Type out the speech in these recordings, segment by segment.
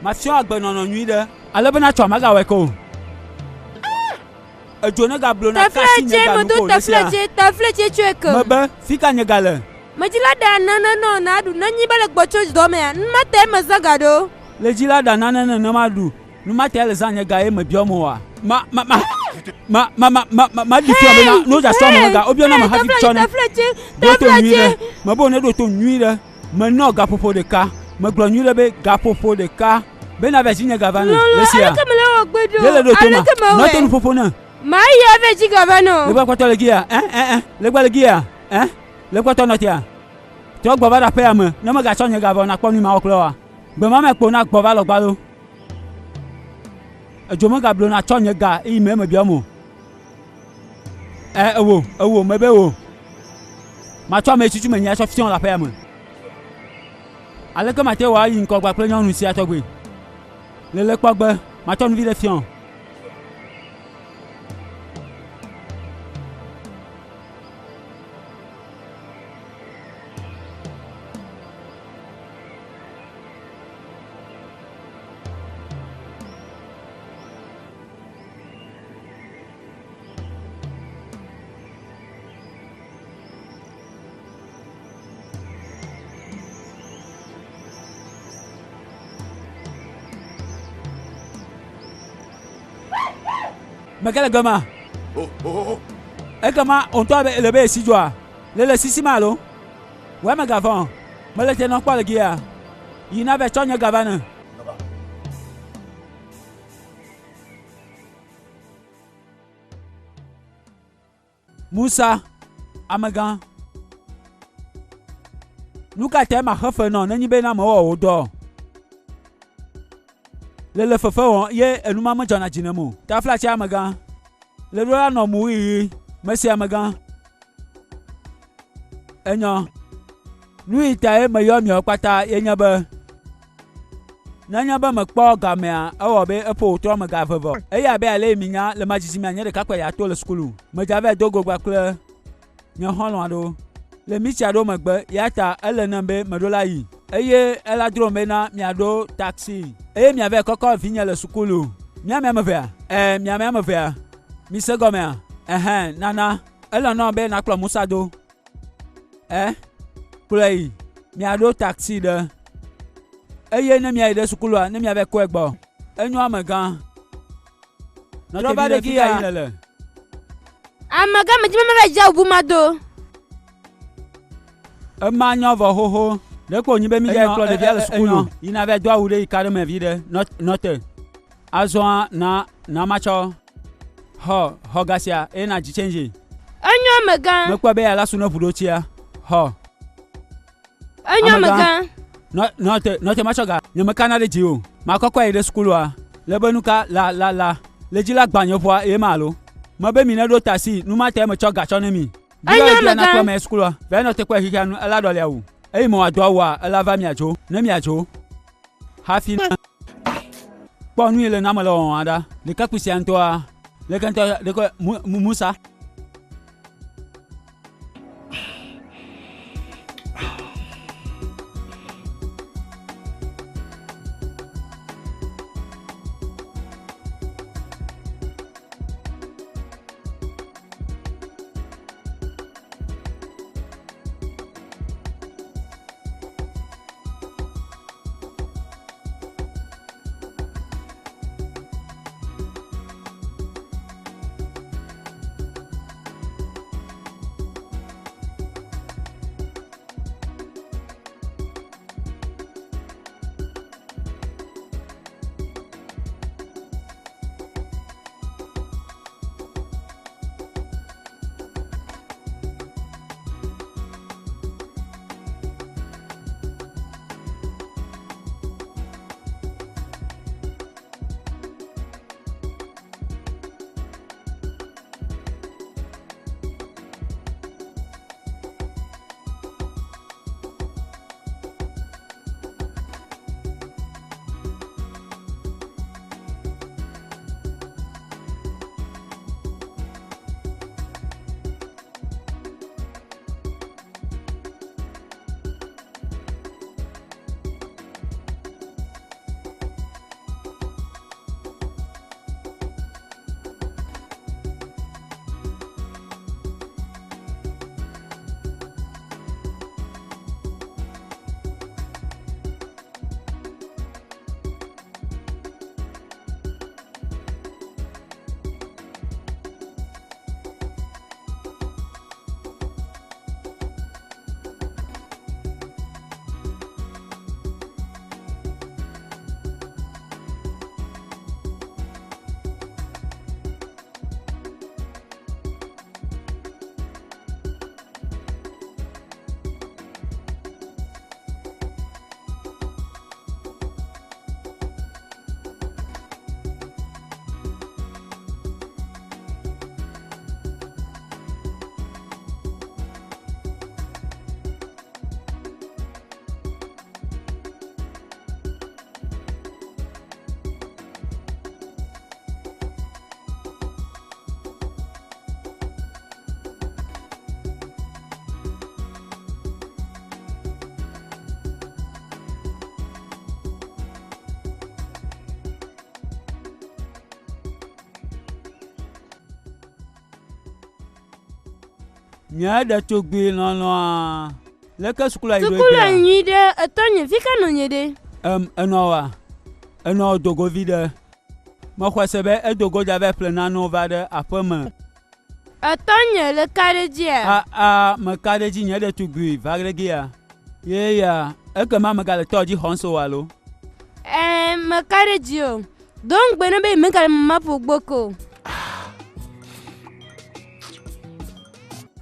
Mafiɔ agbenɔnɔ nyui ɖe ale be natsɔ magawɔe ke o. Edzo ne gablo na kasi nye Taflatse, ga medo nu ko ɖe sia. taflatse, taflatse tsɔe ke. Mebe fika nye ga le. Medzi la ɖa nane nɔ naɖu nenyi be le gbɔ tso dɔ mea, numa tae mezã ga ɖo. Le dzi la ɖa nane ne maɖu. Numa tae le zã nye ga ye mebiɔ mo oa? Ma ma ma ma ma ma ma ma ma ɖi fia bena ne wodza sɔ ame ga wobiɔ na me hafi tsɔ ne. Taflatse, Ɖo to nyui ɖe. taflatse. Mebe wo ne ɖo to nyui ɖe. Menɔ gaƒoƒo ɖeka. Megblɔ nyui ɖe be gaƒoƒo ɖeka. Be na va dzi nye ga va ne. Lɔlɔ, Le sia. aleke mele wɔ gbe ɖo? Ye le ɖo to ma. Aleke Nɔ to mewɔe? nuƒoƒo ne. Mayi ave dzi ga va nɔ. Legba kpɔtɔ le gia. Ɛ ɛ ɛ. Legba le gia. Ɛ. Legba tɔ nɔ tea. Trɔ gbɔ va ɖe aƒea me. Ne megatsɔ nye ga vɔ nakpɔ nu ma wɔ kple woa. Gbe ma me kpo na gbɔ va lɔgba lo. Edzo megablo na tsɔ nye ga eyi me mebiɔ mo. Ɛ ewo ewo mebe wo. Matsɔ ame tsitsi me nye atsɔ fiɔ le aƒea me. Aleke mate wɔ ayi ŋkɔgba kple nyɔnu sia tɔgbe? Lele kpɔgbe matsɔ nuvi ɖe fiɔ. Meke le gema. Ekema woŋutɔ be ele be esi dzoa. Le le sisi ma alo? Wɔ megavɔ̃. Mele te nɔ kpɔ le gia. Yi na vɛ tsɔ nye ga va ne. Musa, amegã. Nu ka tae maxe fe nɔ nenye be na mewɔ wò dɔ? Le le fefe wɔm ye enu ma medzɔna dzi nem o. Taflatse amegã. Le ɖo la nɔ mu ɣiɣi. Mesi amegã. Enyɔ. Nu yi tae meyɔ miawo kpata ye nye be nenye be mekpɔ gamea ewɔ be eƒo wòtrɔ me ga eve vɔ. Eye abe ale yi minya le madzidzi mea nye ɖekakpui ya to le sukulu. Medza va do go gba kple nye xɔlɔ̃ aɖewo. Le mitsi aɖewo megbe ya ta ele nem be meɖo la yi. Eye ela drom bena miaɖo taxi eye miava kɔkɔ vinye le sukulu. Mía ame evea? Ɛ mía ame evea? Mise gɔmea? Ɛhɛn nana. Ele nɔm be nakplɔ Musa do. Ɛ kplɔe yi. Miaɖo taxi ɖe. Eye ne miayi ɖe sukulua ne miava kɔe gbɔ. Enyo amegã. Nɔ va ɖe gia yi nele. Amegã medzi be mava dzi awu bu ma do. Ema nyɔ vɔ xoxo. Ɖe ko nyi be mi dza kplɔ ɖevia le sukulu. Yi na va do awu ɖe yi ka ɖe me vi ɖe. Nɔ nɔ te. Azɔa na na matsɔ xɔ xɔ ga sia eye na dzi tsɛndzi. Enyo amegã. Mekpɔ be ala su ne ʋu ɖo tsia. Xɔ. Enyo amegã. Nɔ nɔ te nɔ te matsɔ ga. Nye mekana ɖe dzi o. Makɔkɔ yi ɖe sukulua. Le be nuka la la la le dzi la gbã nye ʋua ye ma alo. Mebe mi ne ɖo taxi nu ma tae metsɔ ga tsɔ ne mi. Enyo Dula yi na amegã. kplɔ me sukulua. Va nɔ te kpɔe xixia nu ela ɖɔli awu. Eyi me wòado awua ela va miadzo. Ne miadzo hafi ne kpɔ nu yi le na me le wɔwɔm ɖa. Ɖekakpui sia ŋutɔa leke ŋutɔ ɖeke mu Musa. Nye ɖetugbui lɔlɔ̃a, leke sukulua yi ɖo Sukulua egbea? yi nyui ɖe, etɔnye, fi ka nɔnye ɖe? Em, enɔ wa? Enɔ do go viɖe. Mexɔe se be edo go dza va ƒle nanewo va ɖe aƒe me. Etɔnye le ka ɖe dzia? A, a, meka ɖe edzi nye ɖetugbui va ɖe gia. Ye ya, ekema megale tɔ dzi xɔm se o alo? Ɛ̃, meka ɖe dzi o. Do ŋugbe ne be megale mama ƒo gbo ke o.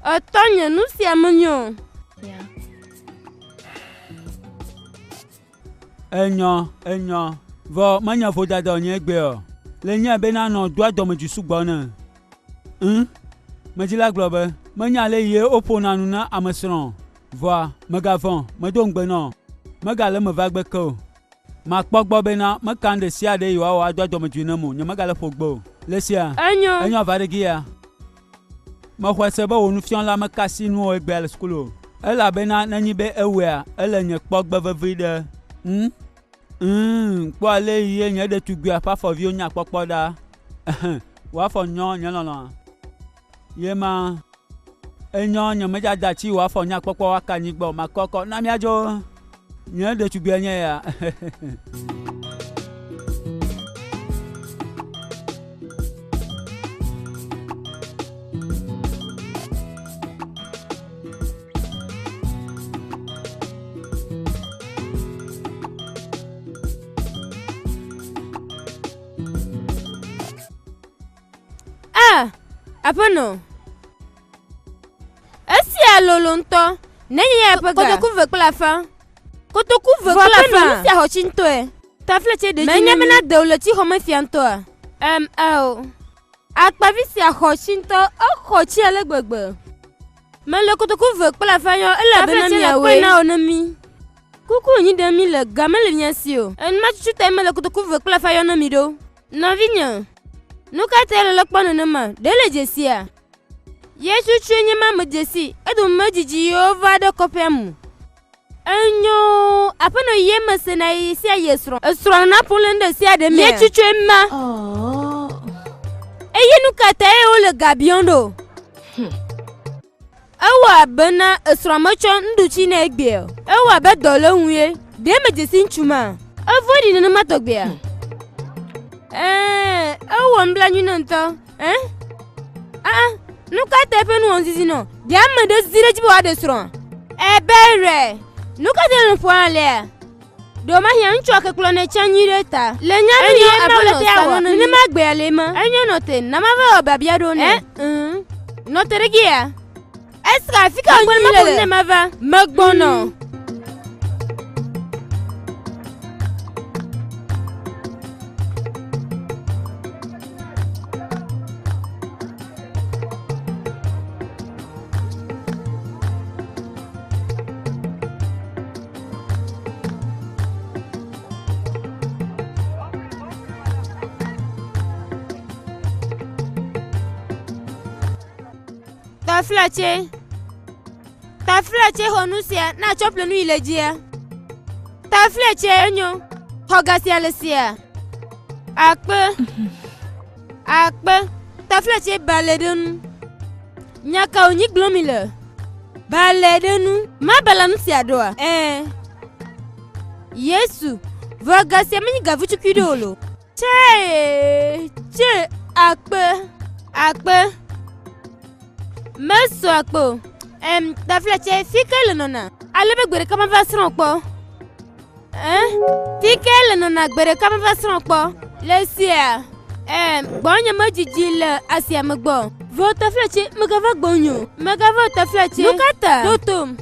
Etɔnye, nu sia menyo o. Enyɔ, enyɔ. Vɔ menye vodada wònye egbea o. Le nye bena nɔ doa dɔmedzoe sugbɔ ne. Ŋ, medzila gblɔ be, menya ale ye woƒona nu na ame srɔ̃ o. Vɔa, mègavɔ̃, medo ŋugbe nɔ o. Megale eme va gbe ke o. Makpɔ gbɔ bena meka nu ɖe sia ɖe yi woawɔ ado dɔmedzoe nam o. Nyemegale ƒo gbe o. Le esia, Enyo. enyo va ɖe gia. Mexɔe se be wò nufiala meka asi nuwò egbea le sukulu o. Elabena nenye be ewɔea, ele nye kpɔ gbe vevi ɖe. Ŋ, ŋ, kpɔ ale yi nye ɖetugbuia ƒe afɔviwo nya kpɔkpɔ ɖa. Ɛhɛ, wò afɔ nyɔ, nye lɔlɔ̃a. Ye ma, enyɔ, nyemedzada atsi wò afɔ nya kpɔkpɔ woaka anyigba o. Makɔkɔ, na míadzo. Nye ɖetugbuia nye ya. Ah, aƒenɔ. Esia lolo ŋutɔ. Nenye ya ƒe ga. Kotoku ve kple afã. Kotoku ve kple afã. Vɔ aƒenɔ, nu sia xɔ tsi ŋutɔe. Taflatse ɖe dzi Menye bena ɖe wòle tsi xɔme fia ŋutɔa? Em, ao. Akpavi sia xɔ tsi ŋutɔ. Exɔ tsi ale gbegbe. Mele kotoku ve kple afã yɔ elabena Taflatse le miawoe. kpɔe na wò ne mí. Kuku wònyi ɖem mí le, ga mele mía si o. Enuma tutu tae mele kotoku ve kple afã yɔ na mi ɖo. Nɔvinye, nu ka tae nèle kpɔ nenema? Ɖe le dzesia? Ye tutue nye ma me dzesi, edome medzidzi ye wova ɖe kɔƒea me. Enyo, aƒenɔ ye mesena yi sia yi esrɔ̃. Esrɔ̃ nana ƒom le nu ɖe sia ɖe mea? Ye tutue ma. Eye nu ka tae wole ga biɔm ɖo? Ewɔ abe na esrɔ̃a metsɔ nuɖutsi nɛ egbea o. Ewɔ abe dɔ le eŋu ye. Ɖe medzesi ŋutsu ma? Evɔ̃ɖi nenema tɔgbea? Ɛɛ, ewɔ nublanui ne ŋutɔ. Ɛ? Aa, nu ka ta eƒe nu wɔ ŋzizi nɔ? Ɖe ame ɖe zi ɖe edzi be wòaɖe srɔ̃a? Ebere! Nu ka ta nèle nu ƒom alea? Ɖewomahiã ŋutsua ke kplɔ nɛ tsã nyui ɖe ta. Le nya nu ye Mawu le te awɔ. Nenema gbea le ema. Enyo nɔ te, na mava wɔ biabia ɖewo nɛ. Ɛ, nɔ te ɖe gia. Esra, afi ka wònyi le? Megbɔnɔ ne mava. Megbɔnɔ. Taflatse, taflatse xɔ nu sia ne atsɔ ƒle nu yi le dzia. Taflatse enyo, xɔ ga sia le sia. Akpe, akpe, taflatse ba le ɖe nu. Nya ka wònyi gblɔm mi le? Ba le ɖe nu. Mabala nu sia ɖoa? Ɛ̃. Yesu, vɔ ga sia menye ga vutsukui ɖe o lo. Tsee, tse, akpe, akpe. Mesɔ akpe o. Em, taflatse, fi ke le nɔna? Ale be gbe ɖeka mava srɔ̃ kpɔ. Ẽ, fi ke le nɔna gbe ɖeka mava srɔ̃ kpɔ. Le sia, em, gbɔnye medzidzi le asia me gbɔ. Vɔ taflatse, megava gbɔnye o. Megava o taflatse. Nu ka ta? Ɖo tom.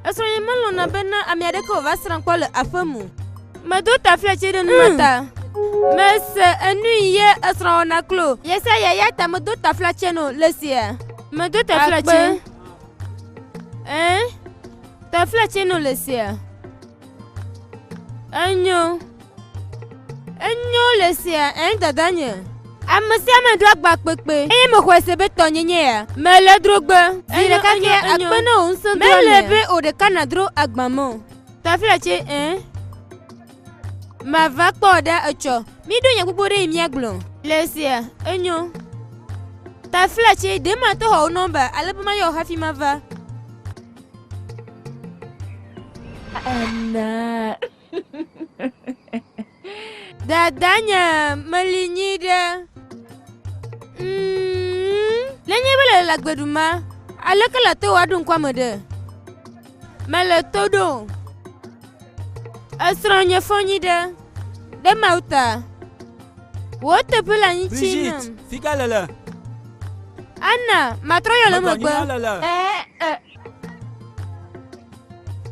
Esrɔ̃nye melɔ̃na bena ame aɖeke wòva srã kpɔ le aƒe me o. Medo taflatse ɖe numa ta. Mese enu yi ye esrɔ̃ wɔna klo. Yesaya ya ta medo taflatse no le sia. Medo taflatse. Akpe. Ẽ, taflatse no le sia. Enyo. Enyo le sia, ẽ, dadanye. Ame sia ame ɖo agba kpekpe eye mexɔe se be tɔnye nye ya. Mele drogbe. Zi ɖeka ke akpe ne wò ŋusẽ doa Mele be wò ɖeka nàdro agba me o. Taflatse, ẽ. Mava kpɔ wò ɖa etsɔ. Míɖo nya gbogbo ɖe yi míagblɔ. Le sia, enyo. Taflatse, ɖe mate xɔ wò nɔmba ale be mayɔ wò hafi mava. Anna. Dadanye meli nyui ɖe. Mm, nenye be le le agbe ɖum ma, aleke le te wòaɖo ŋkuame ɖe? Mele to ɖom. Esrɔ̃nye fɔ nyi ɖe. Ɖe Mawu ta. Wò teƒe le anyi tsi Brigitte, nam. fi ka le le? Anna, matrɔ yɔ le Megblɔ megbe. nyi na le le.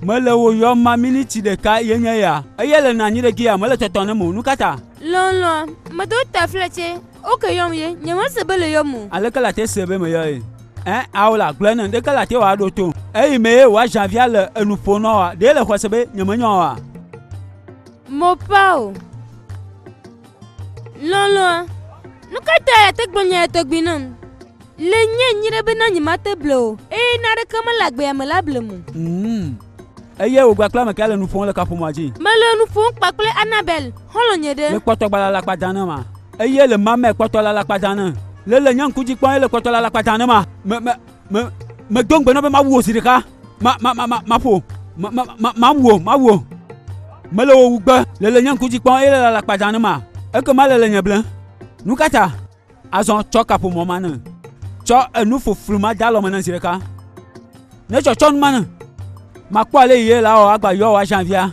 Mele wò yɔm ma miniti ɖeka ye nye ya. Eye le nɔ anyi ɖe gia, mele tɔtɔ nem o. Nu ka ta? Lɔlɔ̃, medo taflatse. Woke yɔm ye, nyemese be le yɔm o. Aleke la te se be meyɔ ye? Ɛ, ao la gblɔe ne, ɖeke la te wòaɖo to. Eyi me ye wòazã via le enu ƒo nɔ wa, ɖe le xɔ se be nyemenyɔ oa? Mopa o. Lɔlɔ̃a, nu ka ta ya te gblɔ nya ya tɔgbi nam? Le nye nyi ɖe bena nyemate ble o, eye naneke mele agbea me la blem o. Eye wò kpakple ame ka le nu ƒom le kaƒomɔa dzi? Mele nu ƒom kpakple Annabel, xɔlɔ̃nye ɖe. Le kpɔtɔ gba le alakpa dam ne ma. Eye le mame kpɔtɔ le alakpa dam ne. Le le nye ŋku dzi kpɔm eye le kpɔtɔ le alakpa dam ne ma. Me me me medo ŋugbe na be mawu wò zi ɖeka. Ma ma ma ma maƒo. Ma ma ma mawu wò mawu wò. Mele wò wu gbe. Le le nye ŋku dzi kpɔm eye le alakpa dam ne ma. Ekema le le nye blem. Nu ka ta? Azɔ tsɔ kaƒomɔ ma ne. Tsɔ enu ƒuƒlu ma de alɔme ne zi ɖeka. Ne tsɔ tsɔ nu ma ne. Makpɔ ale yi ye la wɔ agba yɔ wò azã via.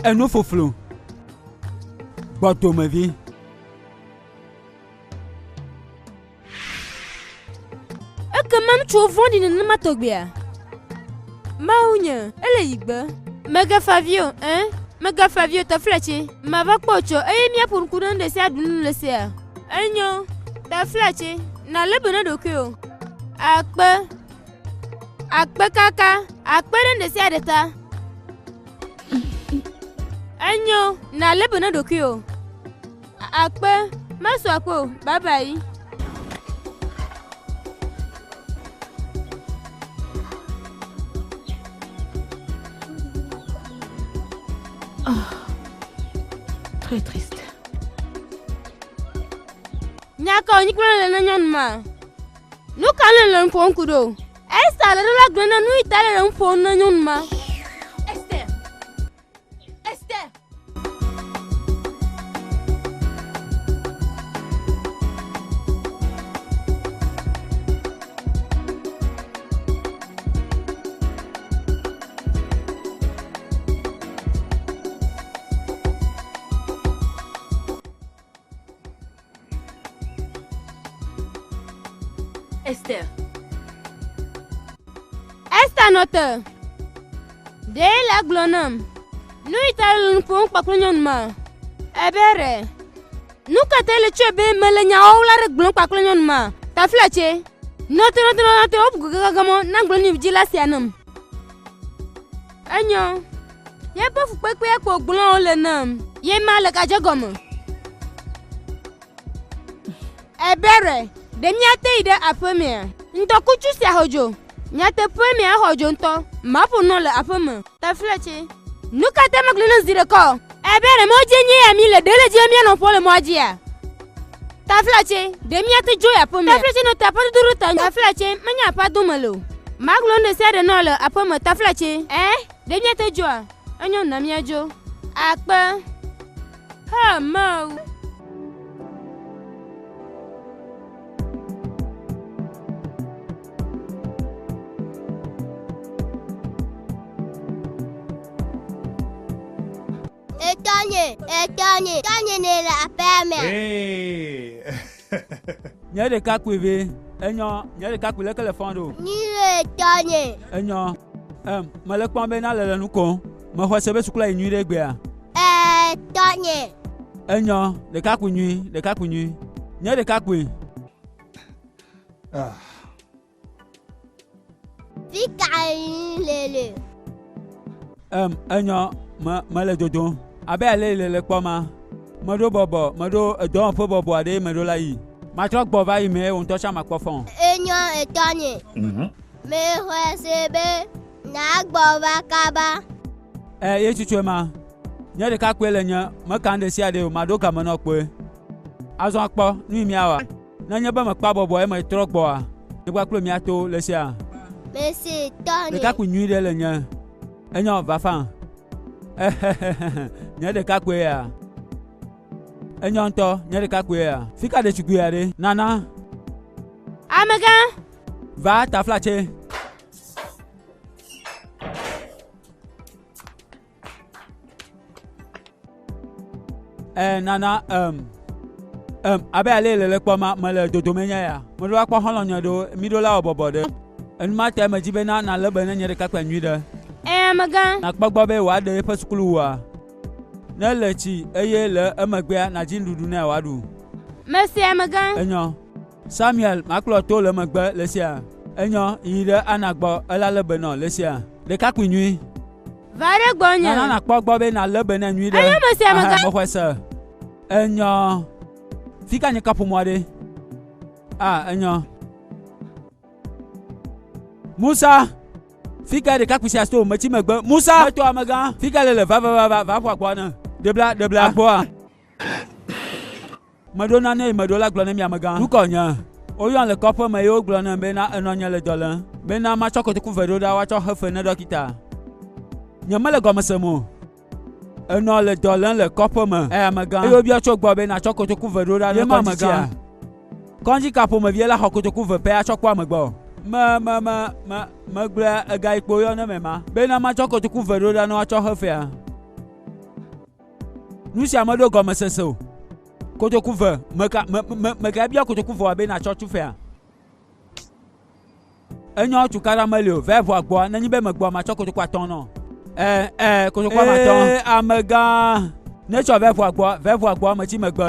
Enu ƒuƒlu. Gbɔdomevi. Ekema ŋutsuwo vɔ̃ɖi nenema tɔgbea? Mawu nye, ele yi gbe. Megafa vi o, ẽ? Megafa vi o, taflatse. Mava kpɔ tsɔ eye míaƒo ŋku ɖe nu ɖe sia ɖu nu le sia. Enyo, taflatse, nalé be na ɖokuiwò. Akpe. Akpe kaka. Akpe ɖe nu ɖe sia ɖe ta. Enyo, nalé be na ɖokuiwò. Akpe, mesu akpe o. Bye bye. Très triste. Nya ka wònyi kple le na nyɔnu ma? Nu ka le le nu ƒom ku ɖo? Esther le ɖo la gblɔ na nu yi ta le le nu ƒom na nyɔnu ma. Esther! Esther! Esther. Esther nɔ te. Ɖe la gblɔ nam. Nu yi ta le nu ƒom kpakple nyɔnu ma. Ebe ɖe. Nu ka ta le tsɔe be mele nyawo la ɖe gblɔm kpakple nyɔnu ma? Taflatse. Nɔ te nɔ te nɔ te wobu gagaga mɔ na gblɔ nu dzi la sia nam. Enyo. Yeƒe fukpekpea kpo gblɔm le nam. Ye ma le gadze gɔme. Ebere, ɖe míate yi ɖe aƒemea? Ŋdɔkutsu sia xɔ dzo. Nyateƒe mea xɔ dzo ŋutɔ. Maƒo nɔ le aƒeme. Taflatse. Nu ka ta megblɔ na zi ɖeka o? Ebere, mɔ dzi nye ya mi le ɖe le dzi be míanɔ ƒo le mɔa dzia? Taflatse, ɖe míate dzo yi aƒemea? Taflatse nɔ te aƒedodo ɖo ta. Taflatse, menye aƒeado me le o. Magblɔ nu ɖe sia ɖe nɔ le aƒeme. Taflatse. Ɛ, ɖe míate dzoa? Enyo na míadzo. Akpe. Ha, Mawu. Etɔnye, etɔnye, tɔnye ne le aƒea mea? Hey. Nye ɖekakpui vi, enyo, nye ɖekakpui leke le fɔm ɖo? Nyi le tɔnye. Enyo, em, mele kpɔm be na le le nu kom. Mexɔ se be sukula yi nyui ɖe egbea. Ɛ, tɔnye. Enyo, ɖekakpui nyui, ɖekakpui nyui. Nye ɖekakpui. Ah. Fi ka yi le le? Em, enyo, me, mele dodom. Abe ale yi le le kpɔ ma. Meɖo bɔbɔ, meɖo edɔwɔƒe bɔbɔ aɖe ye meɖo la yi. Matrɔ gbɔ va yi me ye wò ŋutɔ tsã makpɔ fɔ. Enyo etɔnye. Mexɔe se be nagbɔ va kaba. Ɛ, ye tutu ma. Nye ɖekakpui le nye, meka nu ɖe sia ɖe o, maɖo game nɔ kpoe. Azɔ kpɔ, nu yi míawɔ. Nenye be mekpa bɔbɔ eye metrɔ gbɔa, nye kpakple mía to le sia. Mese tɔnye. Ɖekakpui nyui ɖe le nye. Enyo, va fã. Ehehehe, nye ɖekakpui ya. Enyo ŋutɔ, nye ɖekakpui ya. Fi ka ɖetugbui ya ɖe? Nana. Amegã. Va taflatse. Eh, nana, em, em, abe ale le le kpɔ ma, mele dodome nye ya. Meɖo akpɔ xɔlɔ̃ nye ɖewo, mi ɖo la wɔ bɔbɔ ɖe. Enumate medzi be na nalé be ne nye ɖekakpui nyui ɖe. Eh, amegã. Nakpɔ gbɔ be wòaɖe eƒe sukuluwua. Ne le tsi eye le emegbea nàdzi nuɖuɖu nɛ wòaɖu. Mese amegã. Enyo. Samuel makplɔ to le megbe le sia. Enyo, yi ɖe Ana gbɔ, ela lé be nɔ le sia. Ɖekakpui nyui. Va ɖe gbɔnye. Nana nakpɔ gbɔ be nalé be nɛ nyui ɖe. Enyo mese amegã. Aha, mexɔe se. Enyo. Fi ka nye kaƒomɔa ɖe? Ah, enyo. Musa! Fi ka ɖekakpui sia sto metsi megbe? Musa! Meto amegã. Fi ka le le va va va va va ƒo agboa ne. Ɖebla ɖebla agboa. Meɖo nane yi meɖo la gblɔ ne mi amegã. Nukɔ nye. Woyɔm le kɔƒe me ye wogblɔ nem bena enɔnye le dɔ lém. Bena matsɔ kotoku ve ɖo ɖa woatsɔ xe fe ne ɖɔkita. Nye mele gɔme sem o. Enɔ le dɔ lém le kɔƒe me. Eya amegã. Eye wobiɔ tso gbɔ be natsɔ kotoku ve ɖo ɖa ne kɔdzi Kɔdzi ka ƒomevie la xɔ kotoku ve pɛ atsɔ kpɔ ame gbɔ? Me me me me megblɔe ega yi kpo yɔ ne me ma. Bena matsɔ kotoku ve ɖo ɖa ne woatsɔ xe fea. Nu sia meɖo gɔmesese o. Kotoku ve meka me me meka biɔ kotoku vɔa be natsɔ tu fea. Enyo tukaɖa meli o. Va ʋua gbɔa nenye be megbɔa matsɔ kotoku atɔ̃ nɔ. Ɛ ɛ kotoku ame atɔ̃. Ee amegã. Ne tsɔ va ʋua gbɔa va ʋua gbɔa metsi megbe.